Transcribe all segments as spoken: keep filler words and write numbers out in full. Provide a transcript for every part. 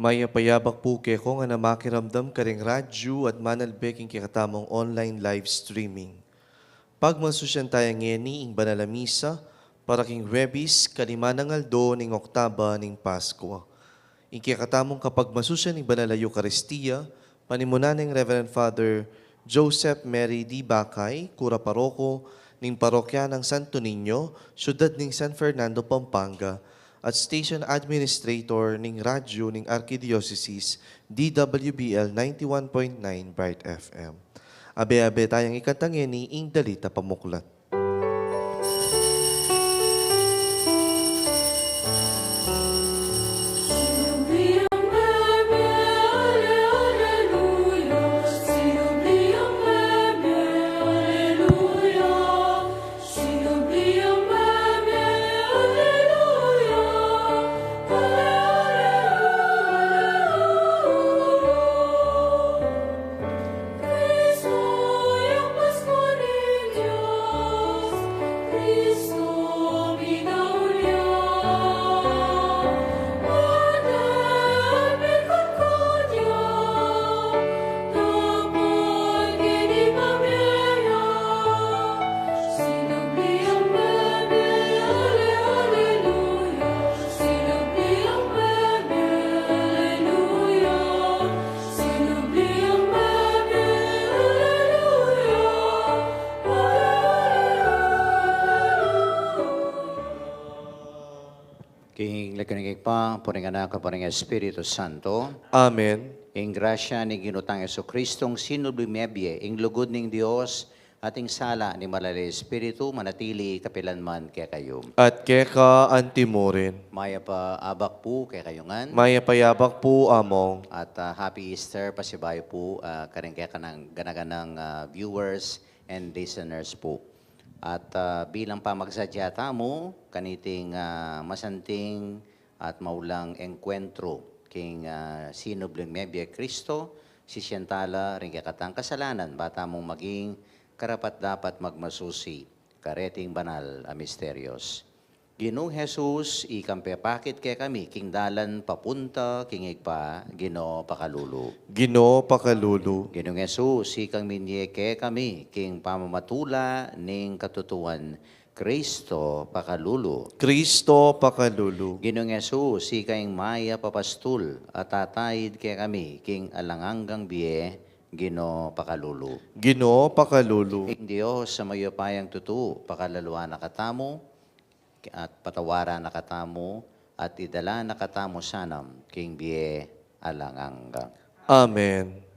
Mayap a abak pu kekong ngan a makiramdam karing radyu at manalbe king kekatamung online live streaming. Pagmasusyan taya ngeni ing banal a misa para king Huwebes, kalima nang aldo ning Oktaba ning Paskua. Ing kekatamung kapagmasusyan ning banal a Eukaristia, panimunan neng Reverend Father Joseph Mary D. Bacay, kura paroko ning parokya nang Santo Niño, syudad ning San Fernando, Pampanga, at station administrator ning radyu ning Arkidiosesis, D W B L ninety-one point nine Bright F M. Abe-abe tayang ikanta ngeni ing dalit a pamuklat. King lagyu ning Ibpa, ampo ning Anak, ampo ning Espiritu Santo. Amen. Ing grasya ning Ginu tang Jesucristo, ing sinubling mebie, ing lugud ning Dios, at ing sala ning Banal a Espiritu, manatili kapilan man kekayu. At keka antimurin. Mayap a abak pu kekayu ngan. Mayap a abak pu, Among. At, ah, Happy Easter, pasibayu pu, ah, karing keka nang gana-ganang, ah, viewers and listeners pu. At, ah, bilang pamagsadya tamu kaniting, ah, masanting at maulang engkwentro king, ah, sinubling mebie Kristo, sisian tala ring kekatang kasalanan, ba tamung maging karapat-dapat magmasusi kareting banal a misterios. Ginung Jesus, ikang pepakit kekami king dalan papunta king Ibpa, Ginu pakalulu. Ginu pakalulu. Ginung Jesus, ikang minye kekami king pamamatula ning katutuan, Kristo pakalulu. Kristo pakalulu. Ginung Jesus, ika ing mayap a pastul a tataid kekami king alang anggang bie, Ginu pakalulu. Ginu pakalulu. Ing Dios a mayupayang tutu, pakalalua na katamu, at patawaran na katamu, at idala na katamu sanam king bie alang angga. Amen.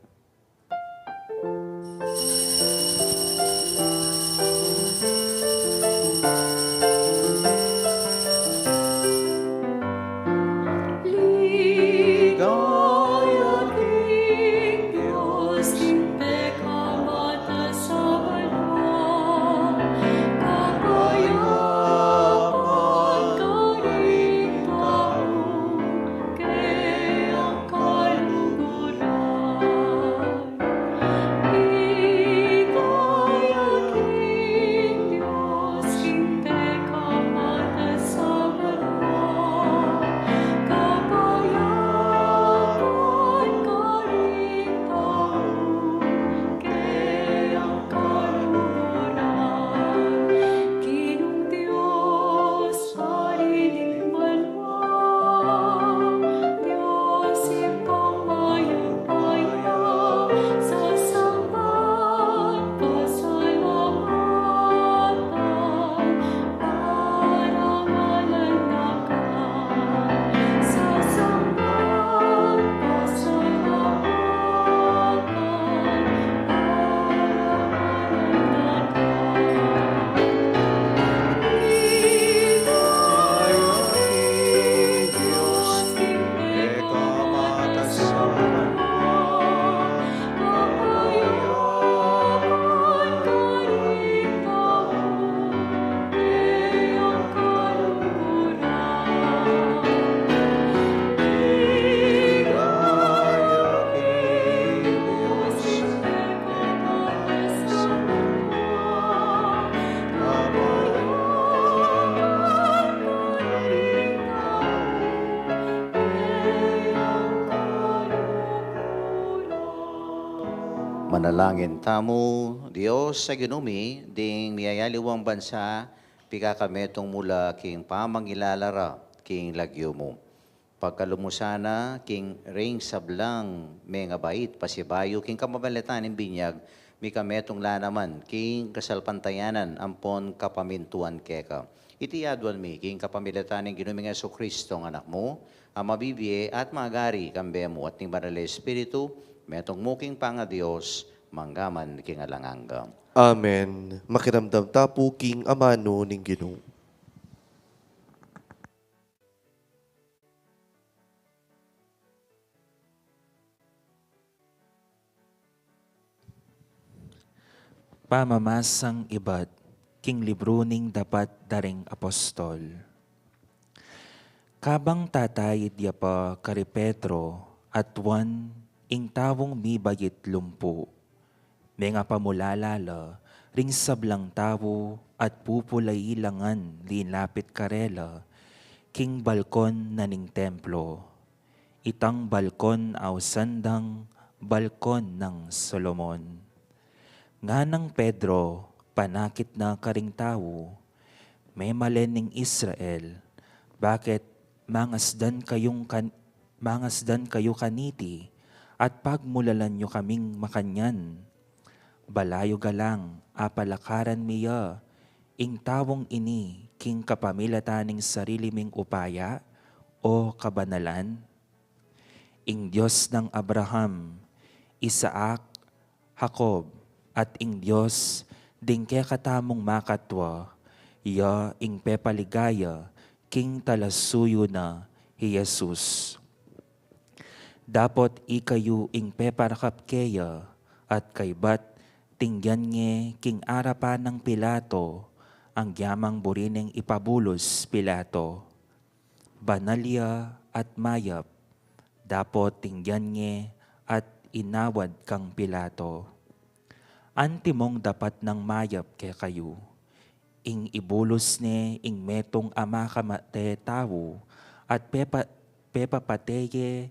Manalangin tamu. Dios a Ginu mi, ding miyayaliwang bansa, pikakametung mu la king pamangilala ra king lagyu mu. Pagkalub mu sana king ring sablang mengabait pasibayu king kapamilatan ning binyag, mikametung la naman king kasalpantayanan ampon kapamintuan keka. Iti aduan mi king kapamilatan ning Ginu ming Jesucristo, Anak mu, a mabibie at magari kambe mu at ning Banal a Espiritu, metung mu king pangaDios, mangga man king alang angga. Amen. Makiramdam ta pu king amanu ning Ginu. Pamamasang ibat king libru ning Dapat da ring Apostol. Kabang tatayid ya pa kari Pedro at Juan ing taung mibait lumpu, mengapamulala la ring sablang tau at pupulai la ngan linapit karela king balkon na ning templo. Itang balkon ausan dang balkon nang Solomon. Nganang Pedro, panakit na karing tau, "Memalen ning Israel, bakit mangasdan kayung kan-, mangasdan kayu kaniti at pagmulalan yu kaming makanyan? Balayu galang apalakaran mi ya ing taung ini king kapamilatan ning sarili ming upaya o kabanalan? Ing Dios nang Abraham, Isaac, Jacob, at ing Dios ding kekatamung makatua, ya ing pepaligaya king talasuyu na i Jesus. Dapot ikayu ing peparakap keya at kaybat tinggan nge king arapan nang Pilato, agyamang buri neng ipabulus Pilato. Banal ya at mayap, dapot tinggan nge at inawad kang Pilato. Antimong dapat nang mayap kekayu, ing ibulus ne ing metung a makamate tau at pepa-, pepapate ye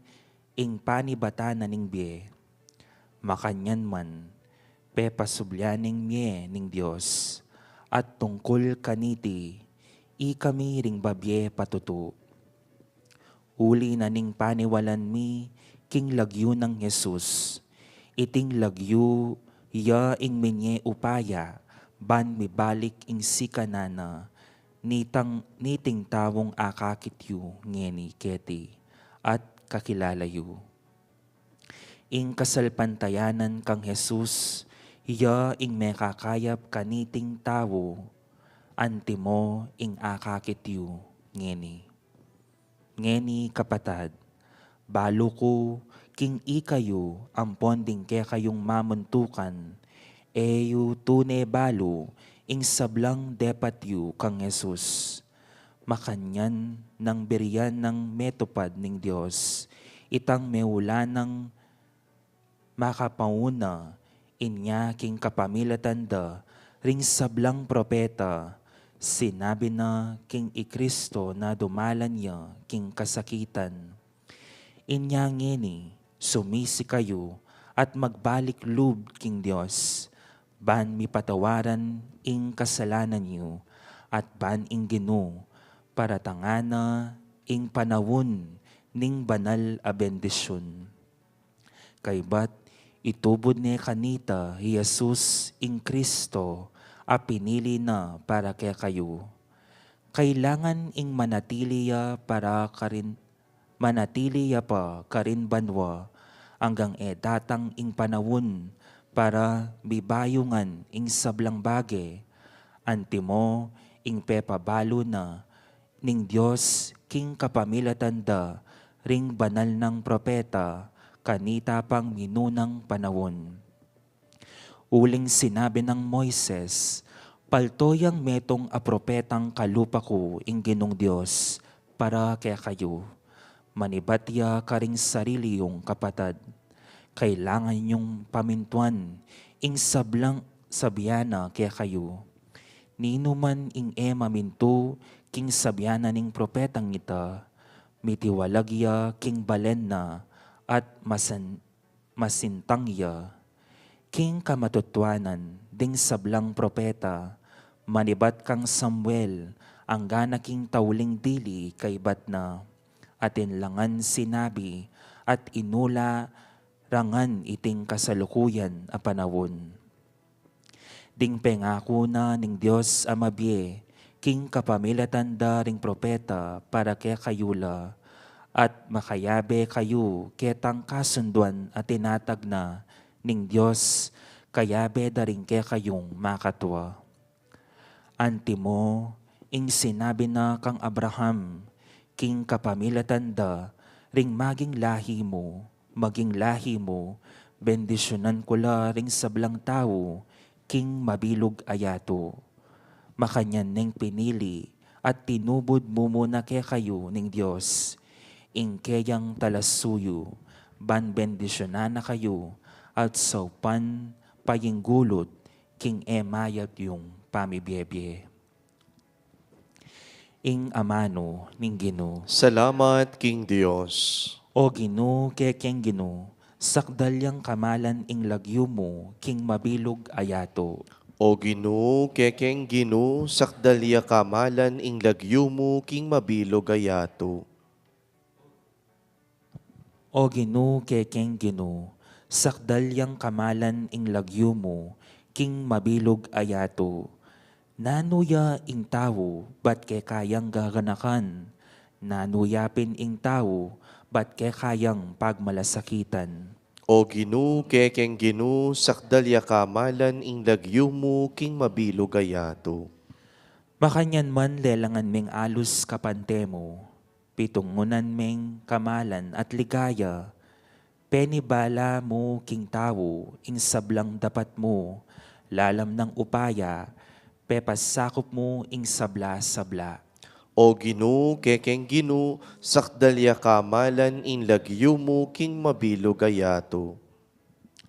ing panibatan na ning bie. Makanyan man, pepasubli ya ning mie ning Dios, at tungkul kaniti, ikami ring babie patutu." Uli na ning paniwalan mi king lagyu nang Jesus, iting lagyu ya ing minye upaya ban mibalik ing sikanan na nitang, niting taung akakit yu ngeni keti at kakilala yu. Ing kasalpantayanan kang Jesus, ya ing mekakayap kaniting tau, antimo ing akakit yu ngeni. Ngeni, kapatad, balu ku king ikayu ampon ding kekayung mamuntukan, e yu tune balu ing sablang depat yu kang Jesus. Makanyan nang birian nang metupad ning Dios itang meulanang makapauna, inya king kapamilatan da ring sablang propeta, sinabi na king i Kristo na dumalan ya king kasakitan. Inya ngeni, sumisi kayu at magbalik lub king Dios, ban mipatawaran ing kasalanan yu, at ban ing Ginu paratangan na ing panaun ning banal a bendisyun. Kaybat itubud ne kanita i Jesus ing Kristo a pinili na para kekayu. Kailangan ing manatili ya para karin, manatili ya pa karin banua anggang e datang ing panaun para mibayungan ing sablang bage, antimo ing pepabalu na ning Dios king kapamilatan da ring banal nang propeta kanita pang minunang panaun. Uling sinabi nang Moises, "Palto yang metung a propetang kalupa ku ing Ginung Dios para kekayu." Manibat ya karing sarili yung kapatad, "Kailangan yung pamintuan ing sablang sabian na kekayu. Ninuman ing e mamintu king sabian na ning propetang ita, mitiwalag ya king balen na at masan-, masintang ya. King kamatutuanan ding sablang propeta, manibat kang Samuel, angga na king tauling dili kaybat na, atin la ngan sinabi at inula ra ngan iting kasalukuyan a panaun. Ding pengaku na ning Dios a mabie king kapamilatan da ring propeta para kekayu la, at makayabe kayu ketang kasunduan a tinatag na ning Dios, kayabe da ring kekayung makatua. Antimo ing sinabi na kang Abraham, king kapamilatan da ring maging lahi mu, maging lahi mu, bendisyunan ku la ring sablang tau king mabilug a yatu. Makanyan neng pinili at tinubud mu muna kekayu ning Dios, ing keyang talasuyu, ban bendisyunan na kayu at saupan pa ing gulut king e mayap yung pamibiebie. Ing amanu ning Ginu. Salamat king Dios. O Ginu, kekeng Ginu, sakdal yang kamalan ing lagyu mu king mabilug a yatu. O Ginu, kekeng Ginu, sakdal ya kamalan ing lagyu mu king mabilug a yatu. O Ginu, kekeng Ginu, sakdal yang kamalan ing lagyu mu king mabilug a yatu. Nanu ya ing tau, bat keka yang gaganakan? Nanu ya pin ing tau, bat keka yang pagmalasakitan? O Ginu, kekeng Ginu, sakdal ya kamalan ing lagyu mu king mabilug a yatu. Makanyan man lelangan meng alus kapante mu, pitungunan meng kamalan at ligaya, penibala mu king tau ing sablang dapat mu, lalam nang upaya, pepasakup mu ing sabla-sabla. O Ginu, kekeng Ginu, sakdal ya kamalan ing lagyu mu king mabilug a yatu.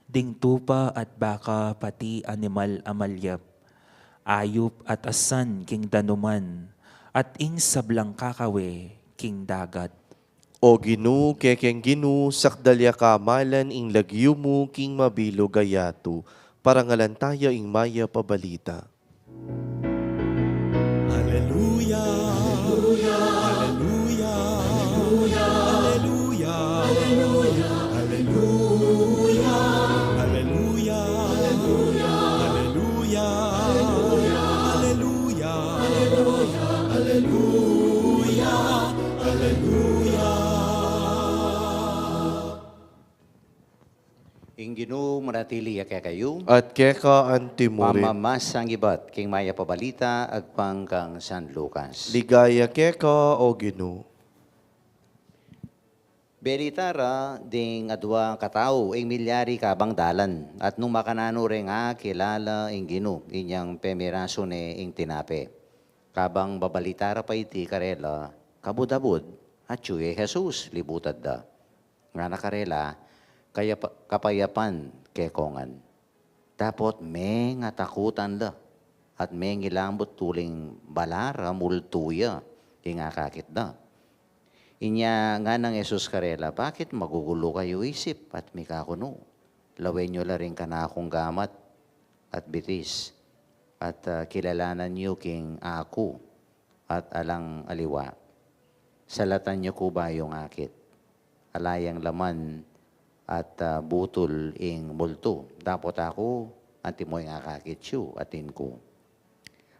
Ding tupa at baka pati animal a malyap, ayup at asan king danuman, at ing sablang kakawe king dagat. O Ginu, kekeng Ginu, sakdal ya kamalan ing lagyu mu king mabilug a yatu. Parangalan taya ing mayap a balita. Aleluya, aleluya, aleluya, aleluya, aleluya, aleluya, aleluya, aleluya. Ing Ginu manatili ya kekayu. At keka antimurin. Pamamasang ibat king mayap a balita agpang kang San Lucas. Ligaya keka, O Ginu. Belita ra ding adwa katau ing milyari kabang dalan, at nung makananu reng akilala ing Ginu, inyang pemirasu ne ing tinape. Kabang babalita ra pa iti karela, kabud-abud, atyu i Jesus, libutad da. Ngana karela, kayapa-, kapayapan keko ngan. Dapot mengatakutan la, at mengilambut uling bala ra multu ya ing akakit da. Inya nganang Jesus karela, bakit magugulu kayu isip at mikakunu? Lawen yu la ring kanakung gamat at bitis, at, ah, kilalanan yu king aku at alang aliwa. Salatan yu ku ba yung akit? Ala yang laman at, ah, butul ing multu. Dapot aku, antimo ing akakit yu, atin ku.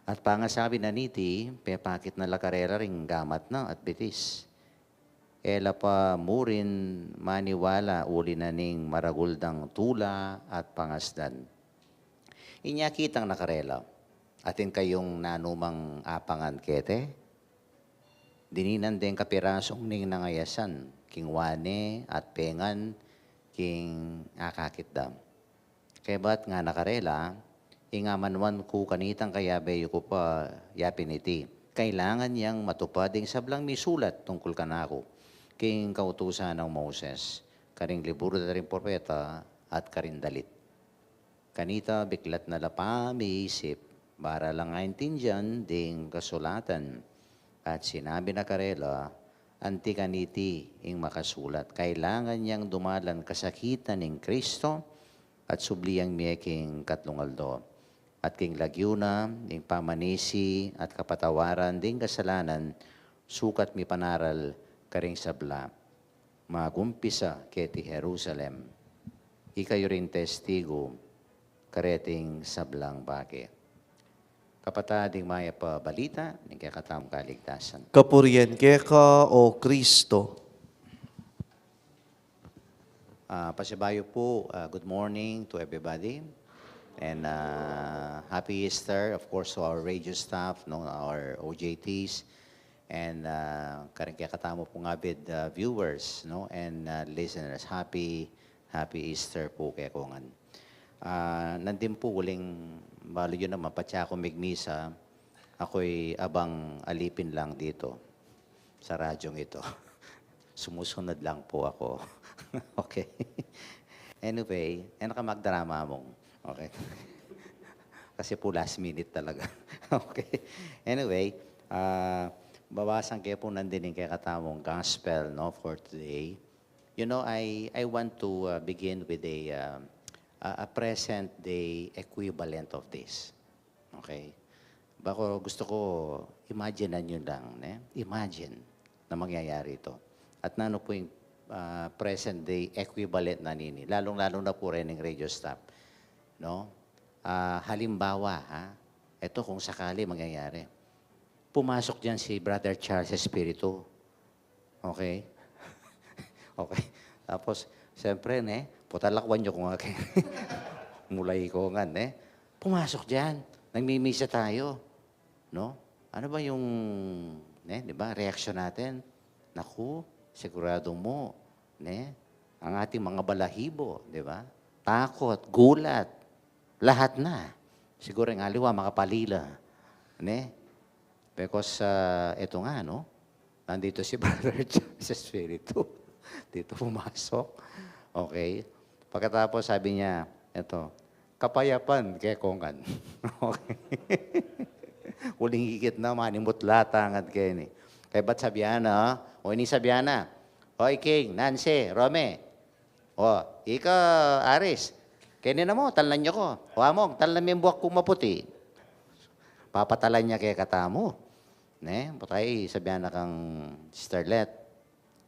At pangasabi na niti, pepakit na la karela ring gamat na at bitis. E la pa murin maniwala uli na ning maragul dang tula at pangasdan. Inya kitang na karela, atin kayung nanumang apangan kete? Dininan deng kapirasung ning nangayasan, king wane at pengan, king akakit da. Kaybat ngana karela, ing amanuan ku kanitang kayabe yu ku pa yapin iti. Kailangan yang matupad ing sablang misulat tungkul kanaku, king kautusan nang Moses, karing libur da ring propeta, at karing dalit. Kanita biklat na la pamiisip, bara lang aintindian ding kasulatan. At sinabi na karela, anti kaniti ing makasulat, kailangan yang dumalan kasakitan ning Kristo, at sublian mie king katlung aldo. At king lagyu na, ing pamanisi at kapatawaran ding kasalanan, sukat mipanaral karing sabla, magumpisa keti Jerusalem. Ikayu ring testigu kareting sablang bage. Kapatad, ing mayap a balita ning kekatamung kaligtasan. Kapurian keka, O Kristo. Ah, pasibayu pu, ah, good morning to everybody. And, ah, happy Easter, of course, to our radio staff, no, our O J Ts, and, ah, karing kekatamu pung avid, ah, viewers, no, and, ah, listeners. Happy, happy Easter pu kekongan. Ah, nandin pu, uling balu yu naman, patse ku migmisa, ako'y abang alipin lang dito sa radyong ito. Sumusunod lang po ako. Okay. Anyway, e na ka magdrama mung. Okay. Kasi po last minute talaga. Okay. Anyway, ah, babasan ke po nandin ing kekatamung gospel, no, for today. You know, I, I want to, uh, begin with a, uh, a, a present day equivalent of this. Okay? Bako gusto ko, imagine nyo lang, ne? Imagine na mangyayari ito. At nanu po yung, ah, present day equivalent na nini? Lalong-lalo na po rin yung radio staff. No? Ah, halimbawa, ha? Ito kung sakali mangyayari. Pumasok diyan si Brother Charles Espiritu. Okay? Okay. Tapos, siyempre, ne, putalakwan nyo ko nga kaya. Mulay ko nga, ne? Pumasok diyan. Nagmimisa tayo. No? Ano ba yung, ne, di ba, reaksyon natin? Naku, sigurado mo, ne? Ang ating mga balahibo, di ba? Takot, gulat, lahat na. Siguro yung aliwa, makapalila. Ne? Because, ah, eto nga, no? Nandito si Brother Charles Espiritu. Dito pumasok. Okay. Pagkatapos sabi niya, eto, "Kapayapan kekongan." Okay. Uling ikit na, manimutla ta ngad keni. Kaya ba't sabian na, o ini sabian na, "Hoy, King, Nancy, Rome, o, ika, Aris, keni na mu, talnan nyo ko. O, Among, talnan mu yung buak kung maputi." Papatalan niya kekatamu. Ne? Patay, sabian na kang Sister Let,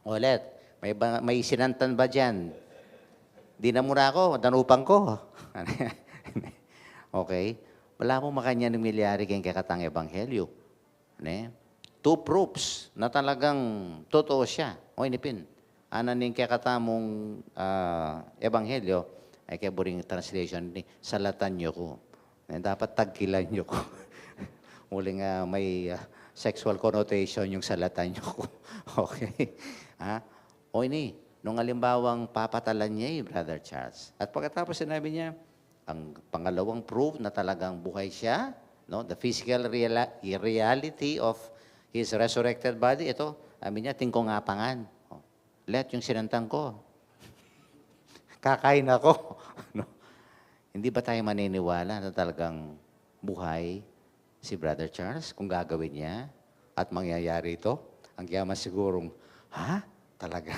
"O, Let, may ba, may sinantan ba diyan? Di na muna ako, danupan ko." Okay? Wala pong makanyan ning milyari keng kekatang ebanghelyo. Ne? Two proofs na talagang totoo siya. O, ini pin, ana ning kekatamung, ah, ebanghelyo, ay kaya buring translation ni, "Salatan nyo ko." Eh, dapat tagkilan nyo ko. Uling, ah, may, ah, sexual connotation yung salatan nyo ko. Okay? Ha? O ini, nung alimbawang papatalan niya, eh, Brother Charles. At pagkatapos sinabi niya, ang pangalawang proof na talagang buhay siya, no? The physical reala-, reality of his resurrected body, ito, sabi niya, "Tingko nga pangan." O, "Let, yung sinantan ko. Kakain ako." No? Hindi ba tayo maniniwala na talagang buhay si Brother Charles kung gagawin niya at mangyayari ito? Ang yaman sigurong, "Ha? Talaga?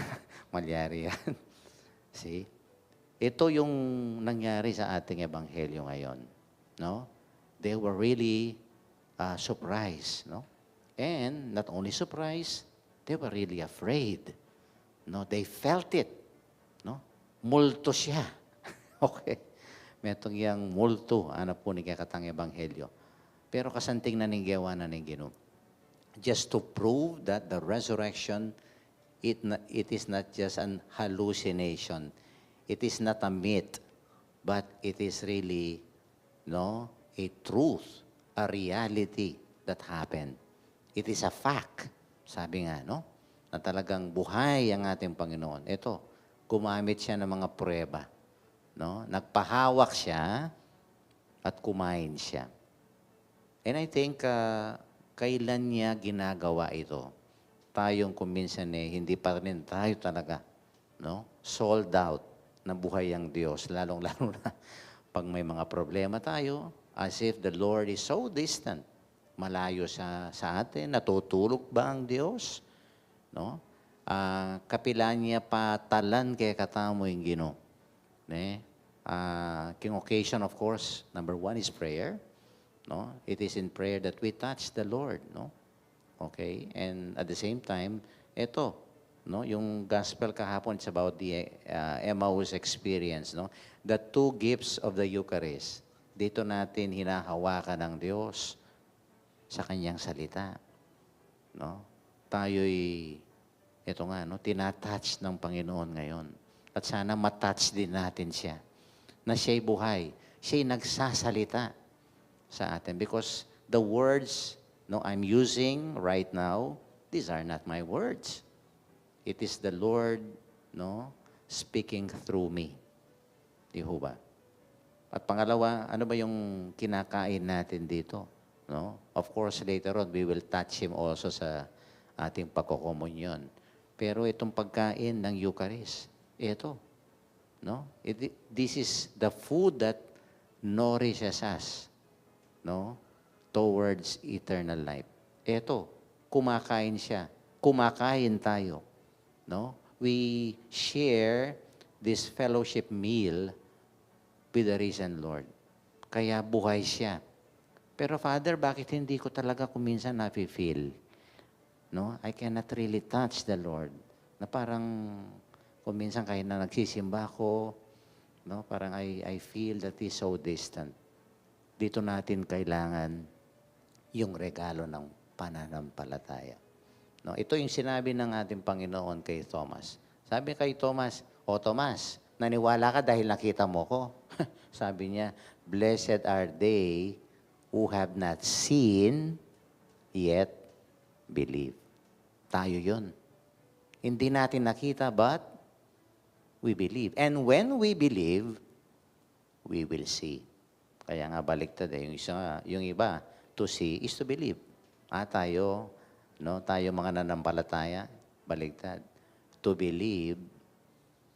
Mangyari yan?" See? Ito yung nangyari sa ating ebanghelyo ngayon. No? They were really, ah, surprised, no? And not only surprised, they were really afraid. No, they felt it. No? Multo siya. Okay. Metung yang multo, ana pu ning kekatang ebanghelyo. Pero kasanting na ning gewa na ning Ginu. Just to prove that the resurrection, it na-, it is not just an hallucination. It is not a myth, but it is really, no, a truth, a reality that happened. It is a fact, sabi nga, no, na talagang buhay ang ating Panginoon. Ito, gumamit siya ng mga pruweba, no? Nagpahawak siya at kumain siya. And I think, ah, kailan niya ginagawa ito? Tayong kung minsan, eh, hindi pa rin tayo talaga, no? Sold out na buhay ang Diyos, lalong-lalo na pag may mga problema tayo, as if the Lord is so distant. Malayo sa, sa atin, natutulog ba ang Diyos? No? Ah, kapilan niya patalan kekatamu ing Ginu. Ne? Ah, King occasion, of course, number one is prayer. No? It is in prayer that we touch the Lord. No? Okay? And at the same time, eto, no? Yung gospel kahapon, it's about the uh, Emmaus experience. No? The two gifts of the Eucharist. Dito natin hinahawakan ng Diyos sa kanyang salita. No? Tayo'y, ito nga, no, tinatouch ng Panginoon ngayon. At sana matouch din natin siya. Na siya'y buhay. Siya'y nagsasalita sa atin. Because the words, no, I'm using right now, these are not my words. It is the Lord, no, speaking through me. Di ho ba? At pangalawa, ano ba yung kinakain natin dito? No? Of course, later on, we will touch him also sa ating pagkokomunyon. Pero itong pagkain ng Eucharist, ito. No? It, this is the food that nourishes us, no, towards eternal life. Eto, kumakain siya. Kumakain tayo. No? We share this fellowship meal with the risen Lord. Kaya buhay siya. Pero Father, bakit hindi ko talaga kung minsan nafe-feel? No? I cannot really touch the Lord. Na parang kung minsan kahit na nagsisimba ako, no, parang I, I feel that He's so distant. Dito natin kailangan yung regalo ng pananampalataya. No? Ito yung sinabi ng ating Panginoon kay Thomas. Sabi kay Thomas, "O Thomas, naniwala ka dahil nakita mo ko?" Sabi niya, "Blessed are they who have not seen yet believe." Tayo yun. Hindi natin nakita, but we believe. And when we believe, we will see. Kaya nga baliktad eh. Yung isa, yung iba, to see is to believe. Ah, tayo, no, tayo mga nanampalataya, baliktad. To believe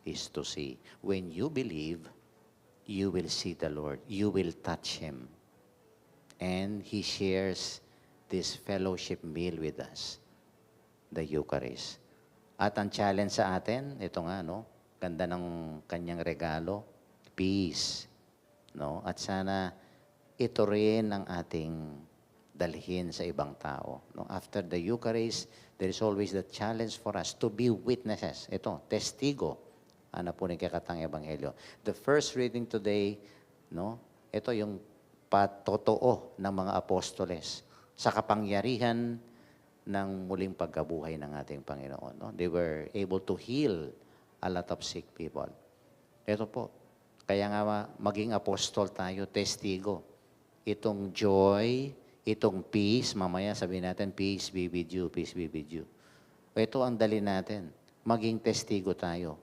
is to see. When you believe, you will see the Lord. You will touch Him. And He shares this fellowship meal with us, the Eucharist. At ang challenge sa atin, ito nga, no? Ganda ng kanyang regalo, peace. No? At sana ito rin ang ating dalhin sa ibang tao. No? After the Eucharist, there is always the challenge for us to be witnesses. Ito, testigo. Ana po ni kekatang ebanghelyo. The first reading today, no? Ito yung patotoo ng mga apostoles sa kapangyarihan ng muling pagkabuhay ng ating Panginoon. No? They were able to heal a lot of sick people. Ito po, kaya nga ma- maging apostol tayo, testigo. Itong joy, itong peace, mamaya sabihin natin, "Peace be with you, peace be with you." Ito ang dali natin, maging testigo tayo,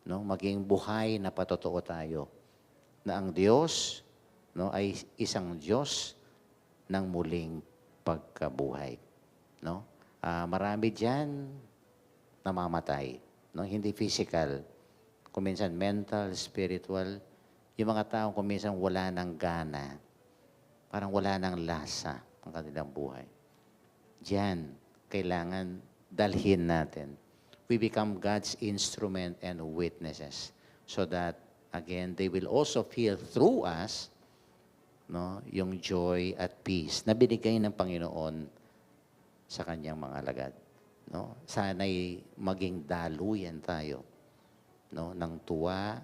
no? Maging buhay na patotoo tayo na ang Diyos, no, ay isang Diyos ng muling pagkabuhay, no? Ah, marami diyan namamatay, no? Hindi physical, kung minsan mental, spiritual, yung mga tao kung minsan wala nang gana, parang wala nang lasa ang kanilang buhay. Diyan, kailangan dalhin natin. We become God's instrument and witnesses so that, again, they will also feel through us, no, yung joy at peace na binigay ng Panginoon sa kanyang mga alagad. No? Sana'y maging daluyan tayo, no, ng tuwa,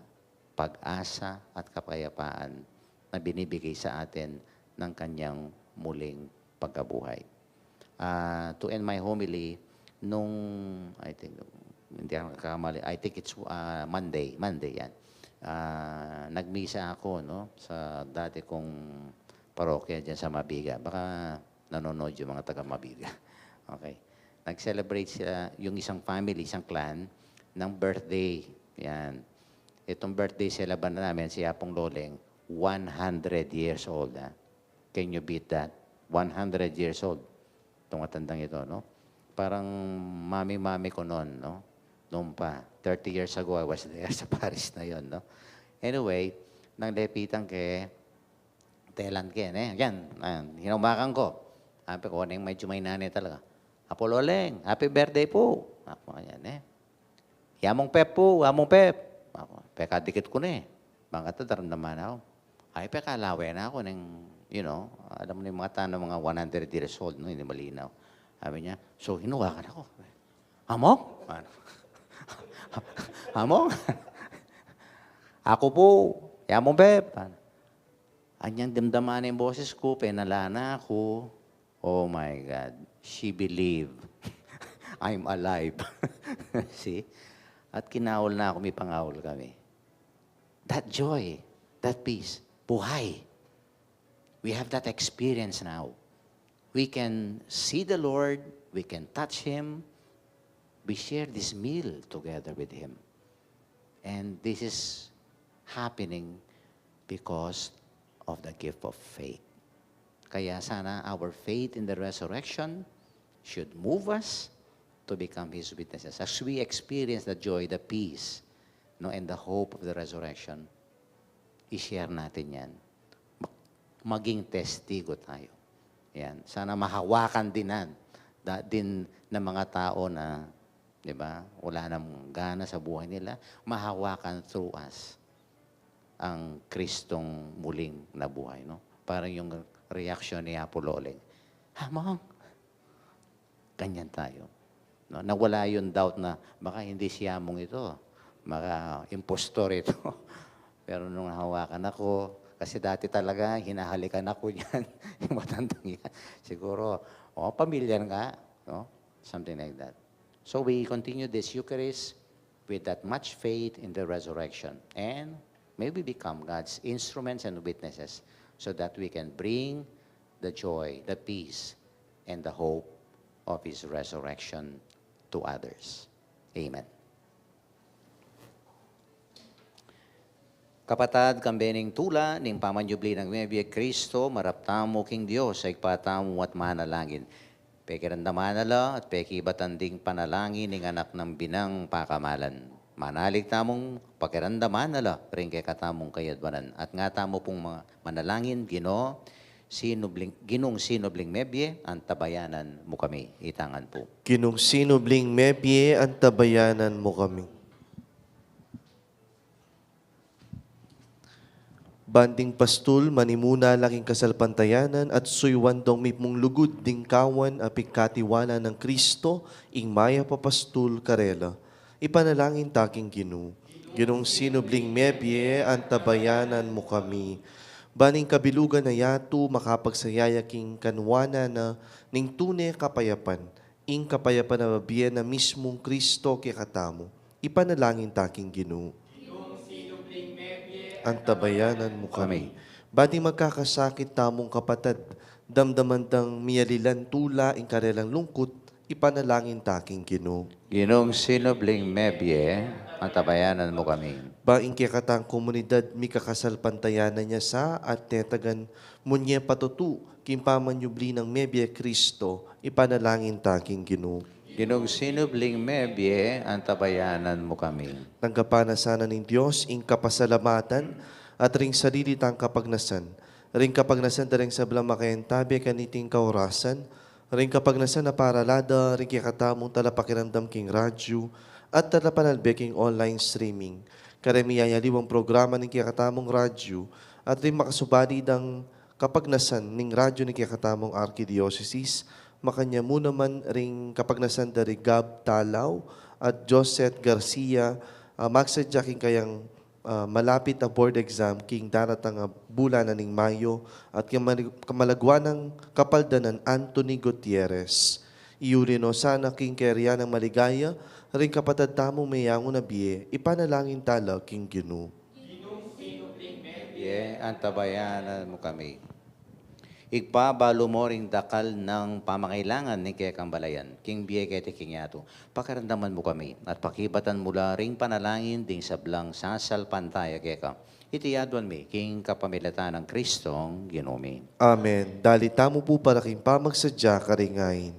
pag-asa, at kapayapaan na binibigay sa atin ng kanyang muling pagkabuhay. Ah, to end my homily, nung, I think, hindi ako nagkakamali, I think it's ah, Monday, Monday yan. Ah, nagmisa ako, no, sa dati kong parokya dyan sa Mabiga. Baka nanonood yung mga taga Mabiga. Okay. Nag-celebrate sila, yung isang family, isang clan, ng birthday. Yan. Itong birthday celebrant namin, si Apong Loleng, one hundred years old. Ha? Can you beat that? One hundred years old. Itong matandang ito, no? Parang mami-mami ko noon, no? Noon pa, thirty years ago, I was there sa Paris na yon, no? Anyway, nang lepitan ke, telan ke, ne? Yan, yan, hinaumakan ko. Sabi ko, "Neng, medyo may nanay talaga." "Apo Loleng, happy birthday po." Ako, yan, eh. "Yamong Pep po, Among Pep." Ako, pekadikit ko na eh. Bangkata, daramdaman ako. Ay, pekalawe na ku neng, you know, alam mo na yung mga tana, mga one hundred years old, no? Hindi malinaw. Sabi niya, so, hinuwakan na ku. "Among? Ano? Among? Aku pu, ya Among Beb." Anyang damdaman na yung boses ku, penala na ku. Oh my God. She believed I'm alive. See? At kinaul na ku, mipangaul kami. That joy, that peace, buhay. We have that experience now. We can see the Lord, we can touch Him, we share this meal together with Him. And this is happening because of the gift of faith. Kaya sana our faith in the resurrection should move us to become His witnesses. As we experience the joy, the peace, no, and the hope of the resurrection, i-share natin yan. Mag-, maging testigo tayo. Yan. Sana mahawakan din, da-, din ng mga tao na, di ba, wala nang gana sa buhay nila, mahawakan through us ang Kristong muling nabuhay, no? Parang yung reaksyon ni Apo Loling, "Among!" Ganyan tayo. No? Nawala yung doubt na baka hindi si Among ito. Baka impostor ito. Pero nung hawakan ako, kasi dati talaga, hinahalikan ako niyan, yung matandang yan. Siguro, oh, pamilyar nga, no? Something like that. So we continue this Eucharist with that much faith in the resurrection. And may we become God's instruments and witnesses so that we can bring the joy, the peace, and the hope of His resurrection to others. Amen. Kapatad, kambe ning tula ning pamanyubli nang mebie Kristo, marap tamu king Dios a Ibpa tamu at manalangin. Pekiramdaman na la at pekibatan ding panalangin ning Anak nang Binang pakamalan. Manalig tamung pakiramdaman na la ring kekatamung kayadwanan. At nga tamu pung ma-, manalangin, Ginu, sinubling, Ginung sinubling mebie, antabayanan mu kami. Itangan pu. Ginung sinubling mebie, antabayanan mu kami. Ban ding pastul, manimuna la king kasalpantayanan at suyuan dong mipmung lugud ding kawan a pigkatiwala nang Kristo, ing mayap a pastul karela. Ipanalangin ta king Ginu. Ginung sinubling mebie, antabayanan mu kami. Ban ing kabilugan a yatu makapagsayaya king kanuanan na ning tune kapayapan, ing kapayapan a bibie na mismung Kristo kekatamu. Ipanalangin ta king Ginu. Antabayanan mu kami. Ba ding magkakasakit tamung kapatad, damdaman dang miyalilan tula ing karelang lungkut, ipanalangin ta king Ginu. Ginung sinubling mebie, antabayanan mu kami. Ba ing kekatang komunidad mikakasalpantayanan ya sa at tetagan mu nye patutu king pamanyubli nang mebie Kristo, ipanalangin ta king Ginu. Ginung sinubling mebie, antabayanan mu kami. Tanggapan na sana ning Dios ing kapasalamatan at ring sarili tang kapagnasan, ring kapagnasan da ring sablang makayagtabe kaniting kaorasan, ring kapagnasan a parala da ring kekatamung talapakiramdam king radyu at talapanalbe king online streaming, kareng miyayaliwang programa ning kekatamung radyu, at ring makasubali dang kapagnasan ning radyu ning kekatamung arkidiosesis, makanyan mu naman ring kapagnasan da ri Gab Talaw at Josette Garcia, ah, magsadya king kayang, ah, malapit a board exam king daratang a bulan na ning Mayo, at kamali-, kamalagwan nang kapaldanan Anthony Gutierrez. Iyuli no sana king kayarian nang maligaya ring kapatad tamung meyangu na bie, ipanalangin ta la king Ginu. Ye, antabayanan mu kami. Ibpa, balu mo ring dakal nang pamakailangan ning kekang balayan king bie keti king yatu. Pakiramdaman mu kami at pakibatan mu la ring panalangin ding sablang sasalpantaya keka. Iti adwan mi king kapamilatan nang Kristong Ginu mi. Amen. Dali tamu pu para king pamagsadya karing ain.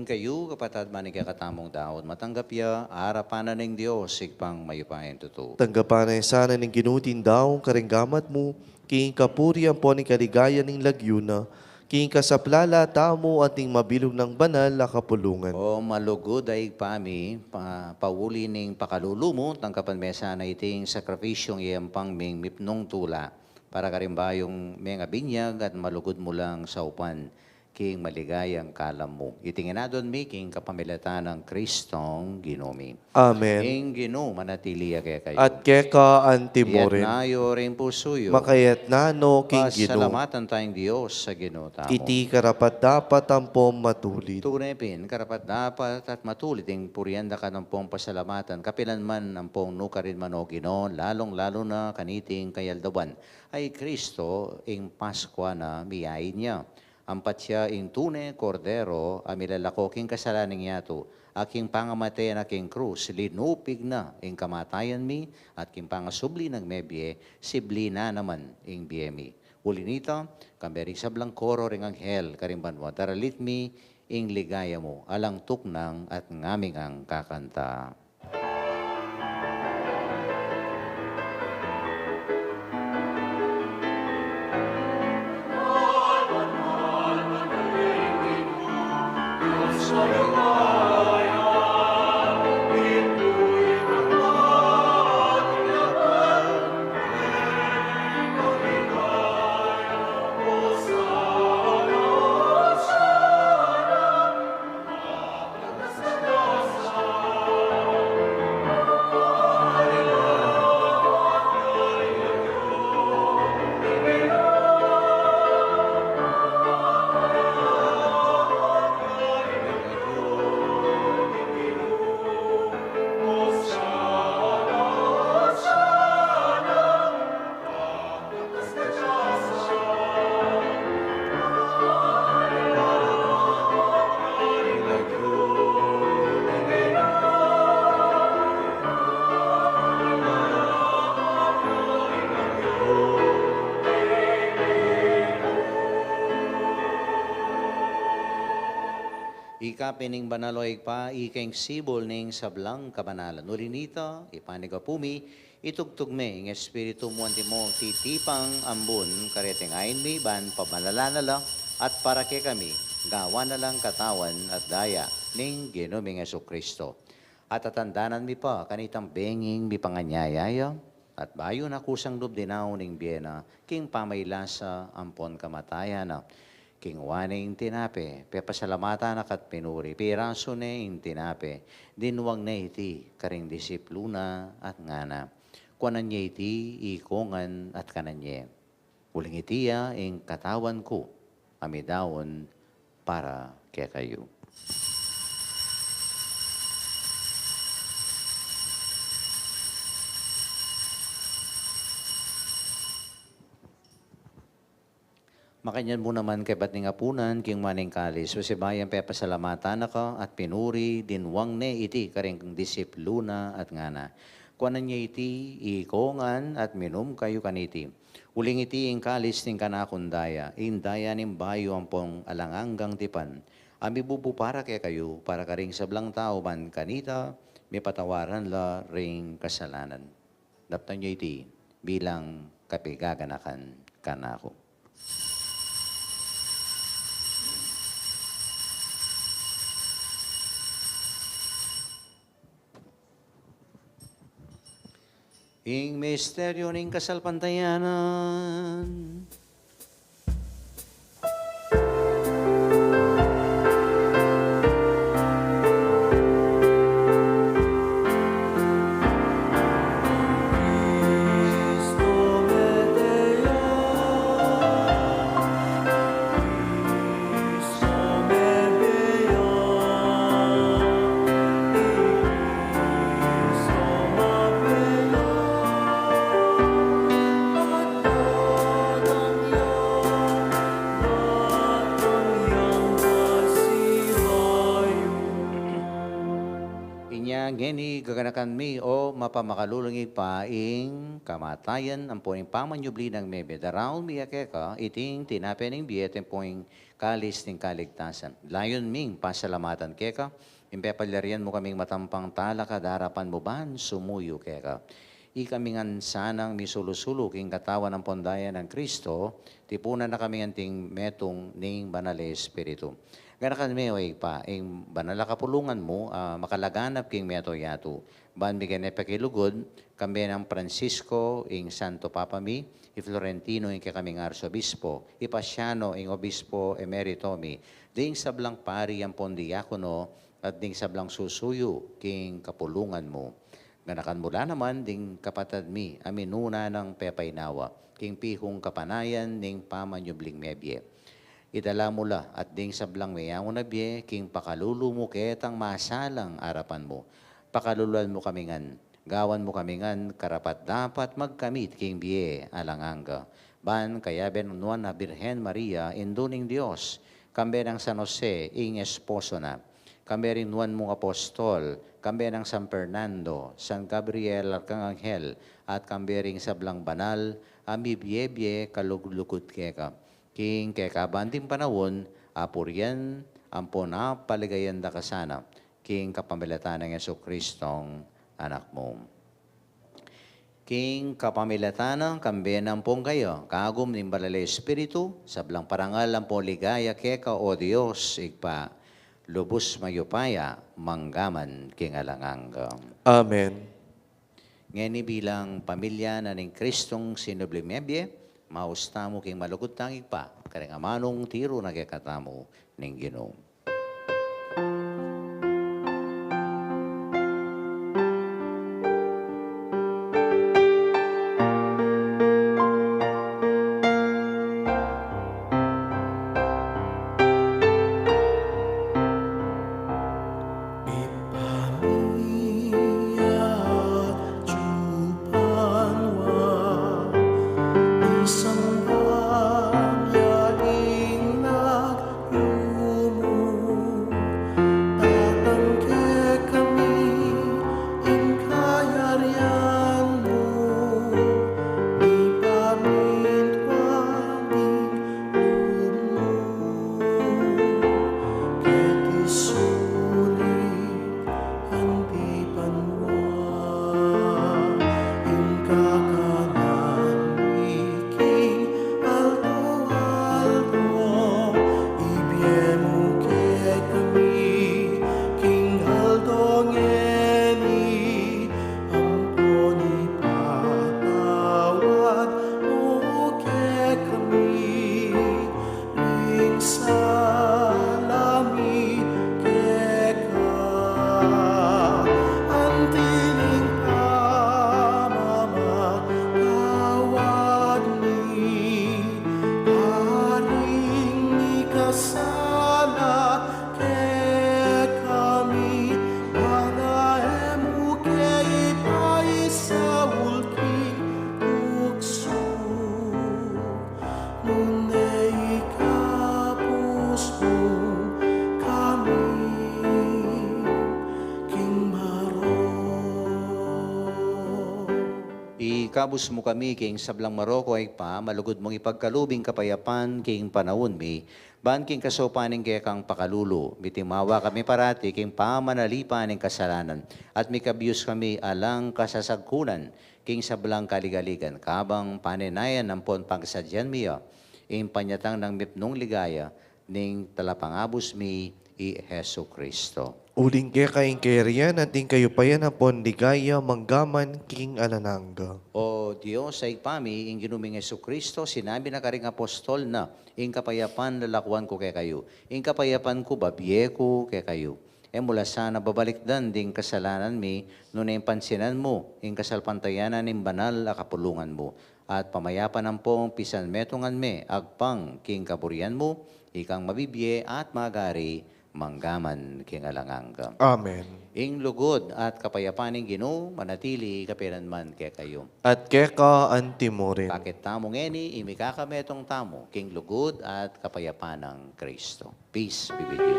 Kayu, kapatad, ban ing kekatamung daun matanggap ya arapan na ning Dios, Ibpang mayupayang tutu. Tanggapan na sana ning Ginu ing daun karing gamat mu, king kapurian ampon ing kaligayan ning lagyu na, king kasaplalan tamu at ning mabilug nang banal a kapulungan. O malugud a Ibpa mi, pa-, pauli ning pakalulu mu, tanggapan me sana iting sakripisyung yayampang ming mipnung tula, para karing bayung mengabinyag at malugud mu lang saupan king maligayang kalam mu. Iti ngan adwan mi king kapamilatan nang Kristong Ginu mi. Amen. Ing Ginu manatili ya kekayu. At keka antimurin. Iyatas yu ring pusu yu. Makayatas no king Ginu. Pasalamatan taya ing Dios a Ginu tamu. Iti karapat-dapat ampon matulid. Tune pin, karapat-dapat at matulid ing purian daka ampon pasalamatan, kapilan man ampon nukarin man, o Ginu, lalung-lalu na kaniting kayaldawan a i Kristo, ing Paskua na miyain ya. Ampat ya ing tune Kordero a milalako king kasalanan ning yatu, a king pangamate na king krus, linupig na ing kamatayan mi, at king pangasubli nang mebie, sibli na naman ing bie mi. Uli nita, kambe ring sablang koro ring anghel karing banua, daralit mi ing ligaya mu, alang tuknang at ngaming kakanta. Ika pin ing banal, o Ibpa, ika ing sibul ning sablang kabanalan. Uli nita, ipanyawad mi, itubud me ing Espiritu mu antimo titipang ambun kareting ain mi, ban pabanalan na la at para kekami gawan na lang katawan at daya ning Ginu ming Jesucristo. At tatandanan mi pa kanitang benging mipanganyaya ya, at bayu na kusang lub dinaun ing bie na king pamailasa ampon kamatayan na, king wani ing tinape, pepasalamatan na ka at pinuri, pirasu ne ing tinape, dinwang ne iti karing disipulu na at ngana: Kuanan ye iti, ikongan at kanan ye. Uling iti ya ing katawan ku a midaun para kekayu. Makanyan mu naman kaybat ning apunan, king wani ing kalis, pasibayu yang pepasalamatan na ka at pinuri, dinwang ne iti karing disipulu na at ngana: Kuanan ye iti, ikongan at minum kayu kaniti. Uling iti ing kalis ning kanakung daya, ing daya ning bayu ampong alang anggang tipan, a mibubu para kekayu, para karing sablang tau, ban kanita mipatawaran la ring kasalanan. Daptan ye iti bilang kapaganakan kanaku. Ing misteryu ning kasalpantayanan. Ganakan mi, o mapamakalulung Ibpa, ing kamatayan ampo ing pamanyubli nang mebie, daraun mi ya keka iting tinape ning bie, ampong ing kalis ning kaligtasan. Layun ming pasalamatan keka ing pepalyarian mu kaming matampang talakad king arapan mu ban sumuyu keka. Ikami ngan sanang misulu-sulu king katawan ampong daya nang Kristo, tipunan na kami anting metung ning Banal a Espiritu. Ganakan me, o Ibpa, ing banal a kapulungan mu, a makalaganap king mabilug a yatu. Ban migay na pakilugud, kambe nang Francisco, ing Santo Papa mi, i Florentino, ing kekaming Arsobispo, i Pasiano, ing Obispo Emerito mi, ding sablang pari ampong diakono, at ding sablang susuyu king kapulungan mu. Ganakan mu la naman ding kapatad mi a minuna nang pepainawa king pihung kapanayan ning pamanyubling mebie. Idala mu la at ding sablang meyangu na bie king pakalulu mu ketang masalang arapan mu. Pakaluluan mu kami ngan, gawan mu kami ngan karapat-dapat magkamit king bie alang angga. Ban kayabe nang Nuan a Birhen Maria, Indu ning Dios, kambe nang San Jose, ing esposo na, kambe ring nuan mung apostol, kambe nang San Fernando, San Gabriel Arkanghel, at kambe ring sablang banal a mibie-bie kaluglukud keka. King kekaban ding panaun, apurian ampong apaligayan da ka sana, king kapamilatan nang Jesucristong Anak mu. King kapamilatan na, kambe na ampong kaya, kagum ning Banal a Espiritu, sablang parangal ampong ligaya keka, o Dios Ibpa, lubus mayupaya, mangga man king alang angga. Amen. Ngeni bilang pamilya na ning Kristong sinubling mebie, maus tamu king malugud tang Ibpa, karing amanung tiru na kekatamu ning Ginu. Tatang kekami ing kayarian mu, mipamintuan ing lub mu, keti sulip anti banua, ing kakanan mi king aldo-aldo, ibie mu kekami king aldo ngeni, ampon ipatawad mu kekami ing sala mi keka, anti ning pamamatawad mi karing mikasala kekami, bang e mu ke ipaisaul king tuksu, nune ikabus mu kami king marok. Ikabus mu kami king sablang marok, o Ibpa, malugud mung ipagkalub ing kapayapan king panaun mi, ban king kasaupan ning kekang pakalulu, mitimawa kami parati king pamanalipan ning kasalanan, at mikabius kami alang kasasagkunan king sablang kaligaligan, kabang panenayan ampon pagsadyan mi ya ing panyatang nang mipnung ligaya ning Talapangabus mi, i Jesucristo. Uling keka ing kayarian, anti ing kayupayan ampon ligaya, mangga man king alang angga. O Dios a Ibpa mi, ing Ginu ming Jesucristo, sinabi na karing apostol na, ing kapayapan lalakuan ku kekayu, ing kapayapan ku babie ku kekayu. E mu la sana babalikdan ding kasalanan mi, nune pansinan mu ing kasalpantayanan ning banal a kapulungan mu, at pamayapan ampong pisanmetungan me agpang king kaburian mu, ikang mabibie at magari mangga man king alang angga. Amen. Ing lugud at kapayapan ning Ginu manatili kapilanman kekayu. At keka antimurin. Pakit tamu ngeni ing mikakametung tamu king lugud at kapayapan nang Kristo. Peace be with you.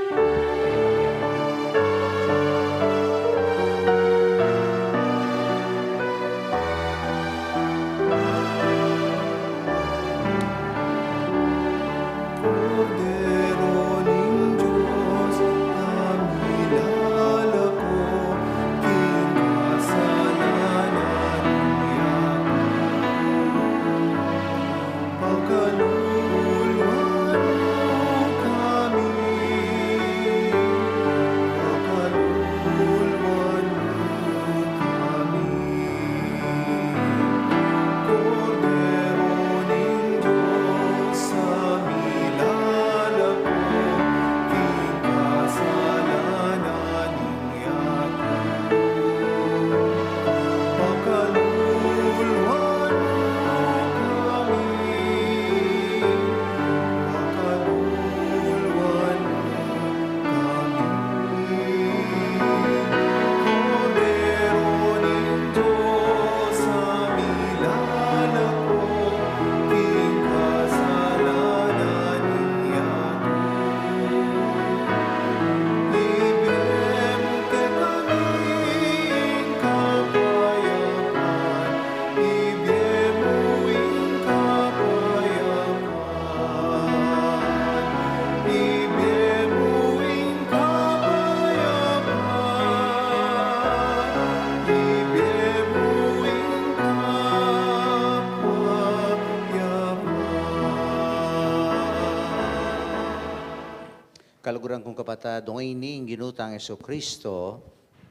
Kaluguran kung kapatad, ing Ginu tang Jesucristo,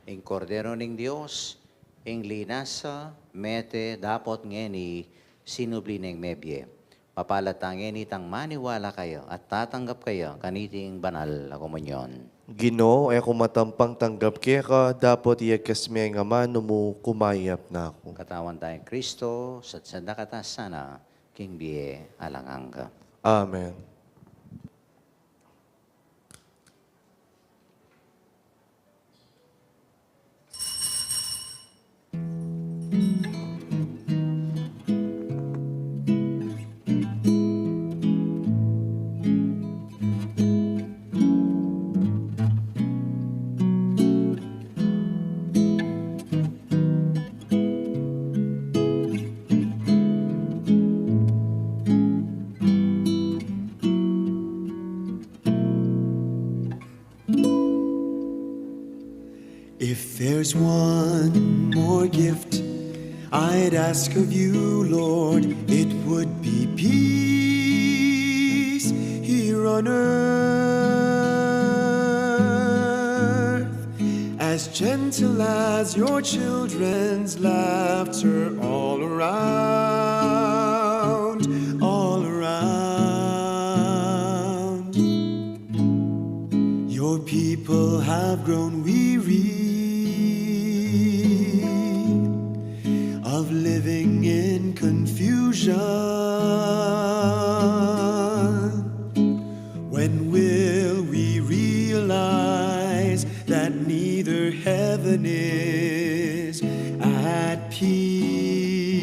ing Kordero ning Dios, ing linasa, mete, dapot ngeni, sinubli neng mebie. Mapalad tang ngeni tang maniwala kaya at tatanggap kaya kaniting banal a komunyon. Ginu, e ku matampang tanggap keka, dapot iyakas me ing amanu mu, kumayap na ku. Katawan tang Kristo, satsanda ka ta sana, king bie alang angga. Amen. If there's one more gift I'd ask of you, Lord, it would be peace here on earth, as gentle as your children's laughter all around, all around. Your people have grown weary of living in confusion. When will we realize that neither heaven is at peace?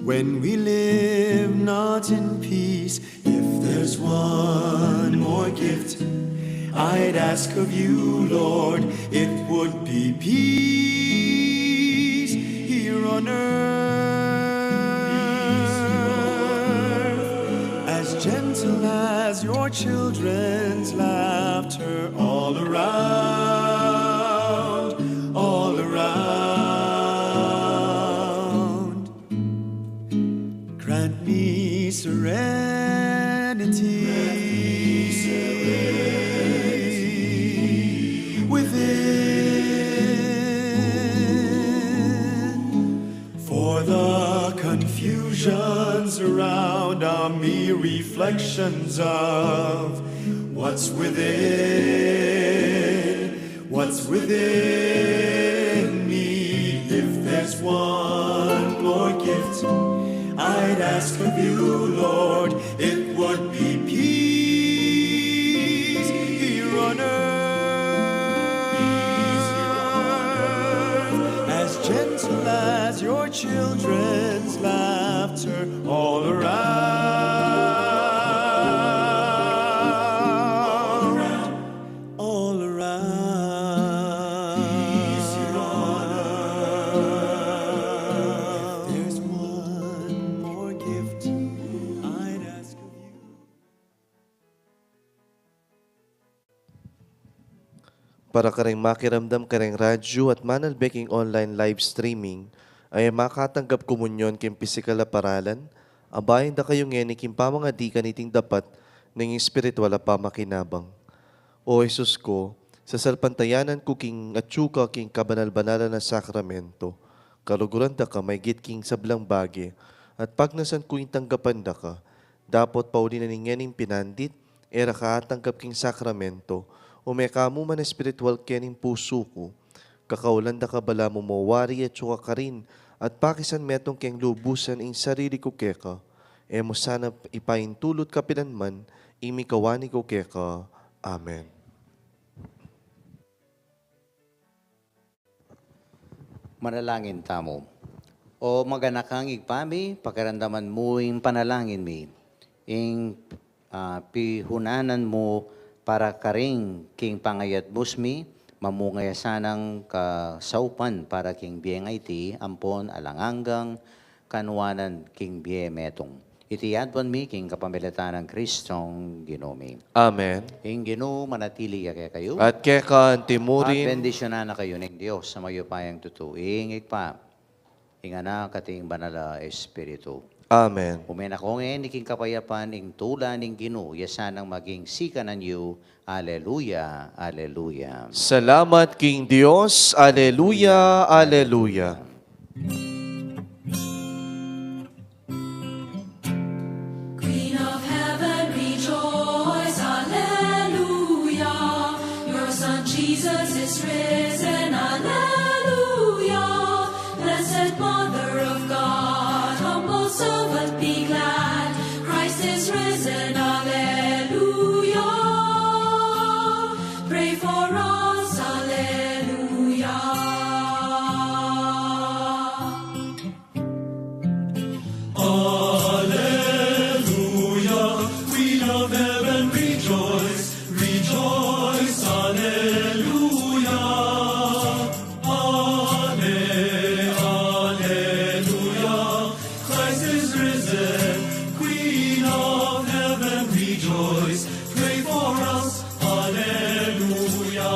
When we live not in peace, if there's one more gift I'd ask of you, Lord, it would be peace here on earth, as gentle as your children's laughter all around, all around. Grant me serenity within, for the confusions around are mere reflections of what's within. What's within me? If there's one more gift I'd ask of you, Lord, it would be peace here on earth, as gentle as your children's laughter all around. All around. Peace here on earth. If there's one more gift I'd ask of you. Para kareng makiramdam kareng radyu at manalbe king online live streaming, a e makatanggap komunyon king pisikal a paralan, abayan da kayu ngeni king pamangadi kaniting dapat ning espiritual a pamakinabang. O Jesus ku, sasalpantayanan ku king atyu ka king kabanal-banalan a sakramento. Kaluguran da ka maigit king sablang bage, at pagnasan ku ing tanggapan da ka, dapot pauli na ning ngening pinandit, e ra ka atanggap king sakramento, ume ka mu man espiritual kening pusu ku. Kakaulan da ka balamu mo wari atyu ka karin, at pakisan metung keng lubusan ing sarili ku keka. E mu sana ipaintulut kapilan man ing mikawani ku keka. Amen. Manalangin tamu. O maganakang Ibpa mi, pakiramdaman mu ing panalangin mi, ing, ah, pihunanan mu para karing king pangayatbus mi, mamungaya sanang kasaupan para king bieng aiti, ampon alang anggang kanuanan king bie metung. Iti aduan mi king kapamilatan nang Kristong Ginu mi. Amen. Ing Ginu manatili ya kekayu. At keka antimurin. At bendisyunan na kayu ning Dios a mayupayang tutu, ing Ibpa, ing Anak, at ing Banal a Espiritu. Amen. Ume na ko ngeni king kapayapan, ing tula ning Ginu ya sanang maging sikanan yu. Aleluya, aleluya. Salamat king Dios. Aleluya, aleluya. Queen of heaven, rejoice, alleluia. Your son Jesus is risen, alleluia. Blessed Mother of God, humble servant, be glad. Christ is risen, alleluia. Pray for us, alleluia. Alleluia, Queen of heaven, rejoice, rejoice, alleluia. Alle-, alleluia, Christ is risen, Queen of heaven, rejoice, pray for us, alleluia.